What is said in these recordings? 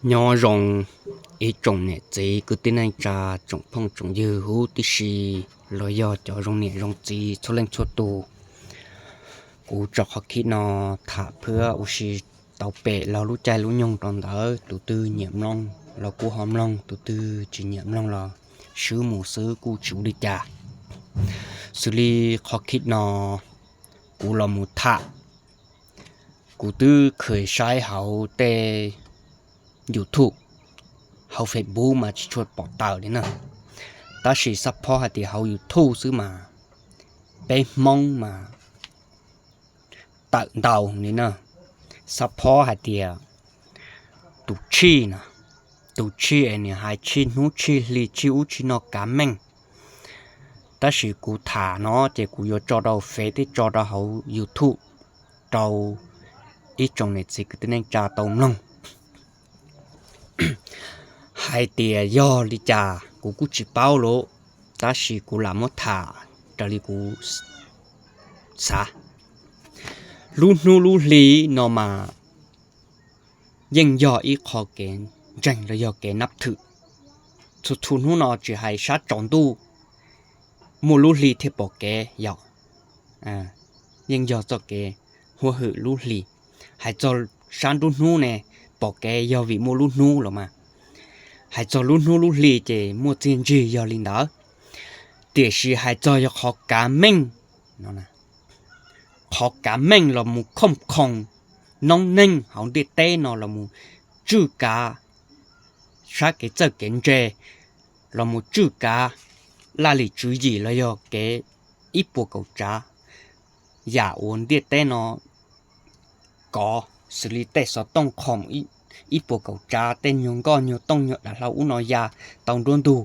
Nyob zoo ib tsoom niam txiv kwv tij neej tsa, tsoom phooj tsoom ywg huv tib si, los yog cov zoo niam zoo txiv txhua leej txhua tus. Kuv tso qhov khib no tham phwb ua si tau pem los lub caij lub nyoog rau ntawd, tus twg nyiam mloog los kuj ho mloog, tus twg tsis nyiam mloog los swb mus xwb kuj tsis ua li cas. Xws li qhov khib no kuv los mus tham, kuv twb khwv saib hauv tej YouTube, hauv Facebook mas tsis tshua pom tawm li na. Tab sis xab phob hais tias hauv YouTube xwb mas peb Hmoob mas tawm ntau li na. Xab phob hais tias tus tshij no, tus tshij es nws hais tshij hnub tshij hli tshij ub tshij no kav meej. Tab sis kuv tham no ces kuv yuav tso rau Fev thiab tso rau hauv YouTube rau ib tsoom niam txiv kwv tij neej tsa tau mloog. Hais tias yog li cas kuv kuj tsis paub lawm, tab sis kuv lam muab tham raws li kuv xav. Lub hnub lub hli no mas yeej yog ib qho kev ntseeg los yog kev nab thwm. Txhua txhua hnub no tsis hais sab tsaus ntuj muaj lub hli thiaj pom kev yom. Yeej yog txoj kev huab hwm lub hli. Hais txog sab nruab hnub ne, pom kev yog vim muaj lub hnub los mas. Hais txog lub hnub lub hli ces muaj txiaj ntsig yog li ntawd. Tiam sis hais txog yog qhov kav meej, qhov kav meej los mus khooj khoom noob neej hauv ntiaj teb no los mus tswj kav sab kev txawj kev ntse, los mus tswj kav laj lim tswv yim los yog kev ib puas kaum tsav yam uas ntiaj teb no kov, xws li tej xov tooj khoom ib puas kaum tsav, tej nyuag nkoj nyuag tooj nyuag dav hlau ub no ya tau nruab ntug,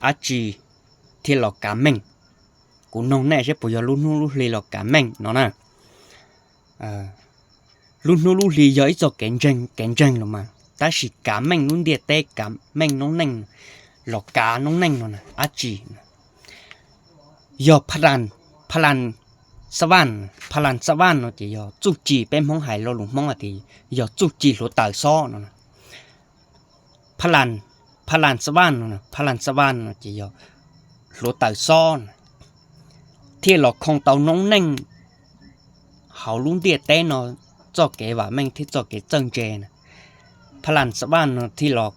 dab tsi thiaj los kav meej. Kuv noog nej seb puas yog lub hnub lub hli los kav meej no na. Lub hnub lub hli yog ib txoj kev ntseeg, kev ntseeg los mas, tab sis kav meej lub ntiaj teb, kav meej noob neej los kav noob neej no na dab tsi? Yog pha las, pha las xab vaj, pha las xab vaj no ces yog txuj ci, peb Hmoob hais lo lus Hmoob hais tias yog txuj ci hluav taws xob no. Pha las, pha las xab vaj no, pha las xab vaj no ces yog hluav taws xob no thiaj los khoo tau noob neej hauv lub ntiaj teb no txoj kev vam meej thiab txoj kev txawj ntse na. Pha las xab vaj no thiaj los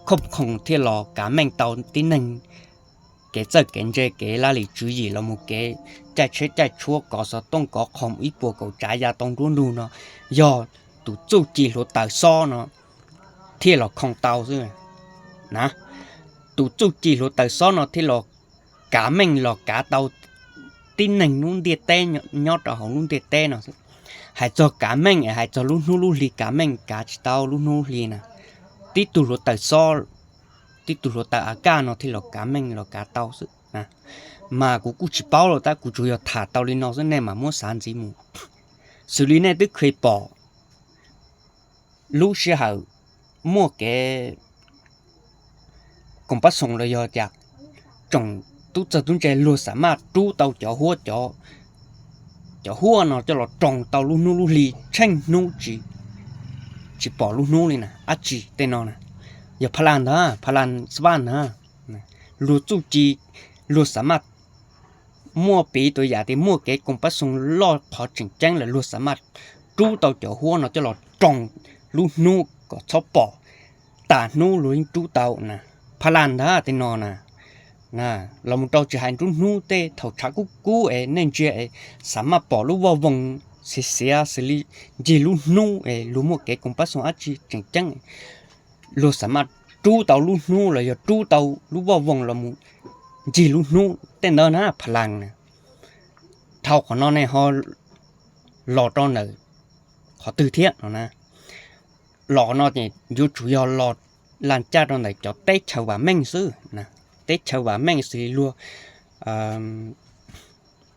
khooj khoom thiaj los kav meej tau tib neeg kev txawj kev ntse, kev laj lim tswv yim los mus kev caij tsheb caij tshuab, kov xov tooj kov khoom ib puas kaum tsav ya tau nruab ntug no, yog tus txuj ci hluav taws xob no thiaj los khoo tau xwb na. Tus txuj ci hluav taws xob no thiaj los kav meej los kav tau tib neeg lub ntiaj teb nyob rau hauv lub ntiaj teb no xwb. Hais txog kav meej es hais txog lub hnub lub hli kav meej kav tsis tau lub hnub lub hli na. Tib tug hluav taws xob, tib tug hluav taws a kaj no thiaj los kav meej los kav tau xwb. Mas kuv kuj tsis paub los tab kuv tsuas yog tham tau li no xwb, nej mam muab xav ntxiv mus. Xws li nej twb kheev pom lub sij hawm muaj kev koom pab xoos los yog cas, tsoom tub txawg tub ntse luag xam maj rub tau cov huab, cov huab no coj los roos tau lub hnub lub hli tsheej hnub tsis, tsis pom lub hnub li na, dab tsi tej no na. Yog pha las ntag, pha las xab vaj na. Luag txuj ci, luag xam maj muaj piv tus yam tias muaj kev koom pab xoos loj qhov tseem ceeb lawm luag xam maj rub tau cov huab no coj los roos lub hnub kom txhob pom, tas hnub luag yeej rub tau na. Pha las ntag tej no na. Los mus rau tsis hais nruab hnub tej thaum tshav kub kub es nej ntsia es xam maj pom lub voj voos xiav xiav xws li ncig lub hnub es luag muaj kev koom pab xoos dab tsi tseem ceeb, luag xam maj rub tau lub hnub los yog rub tau lub voj voos los mus ncig lub hnub tej ntawd na pha las na. Dhau qhov no nej ho los rau ntawm qhov twg thiab no na? Los no ces yuav tsum yog los las caj rau ntawm cov teb chaws vam meej xwb. Teb chaws vam meej xws li luag,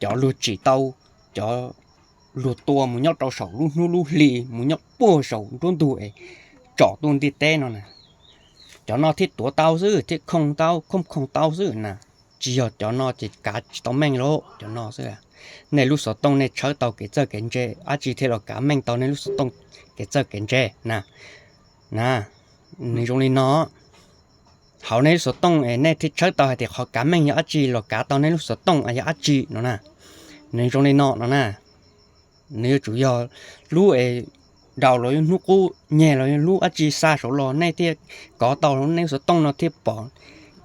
cov luag tsim tau, cov luag tua mus nyob rau saum lub hnub lub hli mus nyob puag saum nruab ntug es tsom tuaj ntiaj teb no na. Cov no thiaj tuav tau xwb, thiaj khooj tau, khooj khoom tau xwb na. Tsis yog cov no ces kav tsis tau meej lauj, cov no xwb. nej lub xov tooj nej tshawb tau kev txawj kev ntse, dab tsi thiaj los kav meej tau nej lub xov tooj kev txawj kev ntse na. Na, nws zoo li no. Hauv nej lub xov tooj es nej thiaj tshawb tau hais tias qhov kav meej yog dab tsi, los kav tau nej lub xov tooj yog dab tsi no na. Nws zoo li no no na. Nws yuav tsum yog lub es daus los yog hnub qub nyeg los yog lub dab tsi xa saud los nej thiaj kov tau nej lub xov tooj no thiaj pom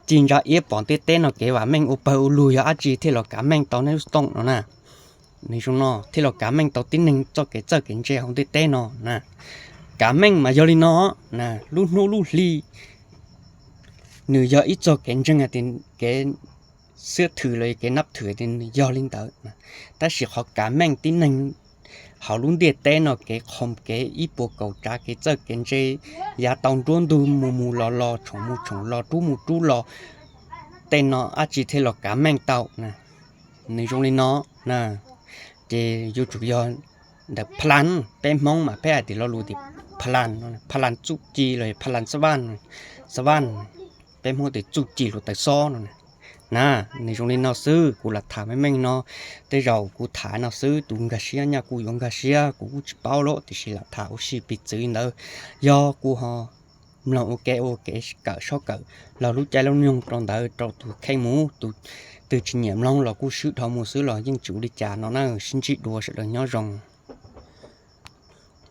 ci ntsa iab pom ntiaj teb no kev vam meej ua pawg ua lug yog dab tsi thiaj los kav meej tau nej lub xov tooj no na. Nws zoo no thiaj los kav meej tau tib neeg txoj kev txawj kev ntse hauv ntiaj teb no na. Kav meej mas yog li no na, lub hnub lub hli nws yog ib txoj kev ntseeg tias kev xwb thwm los kev nab thwm tias nws yog li ntawd. Tab sis qhov kav meej tib neeg hauv lub ntiaj teb no kev qhov kev ib puas kaum tsav kev txawj kev ntse, yav tau nruab ntug mus mus los los tshoom mus tshoom los rub mus rub los, tej no dab tsi thiaj los kav meej tau na. Nws zoo li no na. Ces yuav tsum yog ntawm plan, peb Hmoob mas peb hais tias lo lus tias plan, plan txuj ci los yog plan xab vaj, xab vaj, peb Hmoob tias txuj ci hluav taws xob no na. Nws zoo li no xwb, kuv lam tham meej meej no, tej zaum kuv tham no xwb tus nkag siab nyaj kuj yuav nkag siab, kuv kuj tsis paub lawm, tiam sis lam tham ua si piv txwv ntawd, yog kuv ho mloog ua kev ua kev kawm sab kawm los lub caij lub nyoog rau ntawd rau tus kheej mus, tus twg tsis nyiam mloog los kuj swb dhau mus xwb los yeej tsis ua li cas no na. Sib ntsib dua, sawv daws nyob zoo.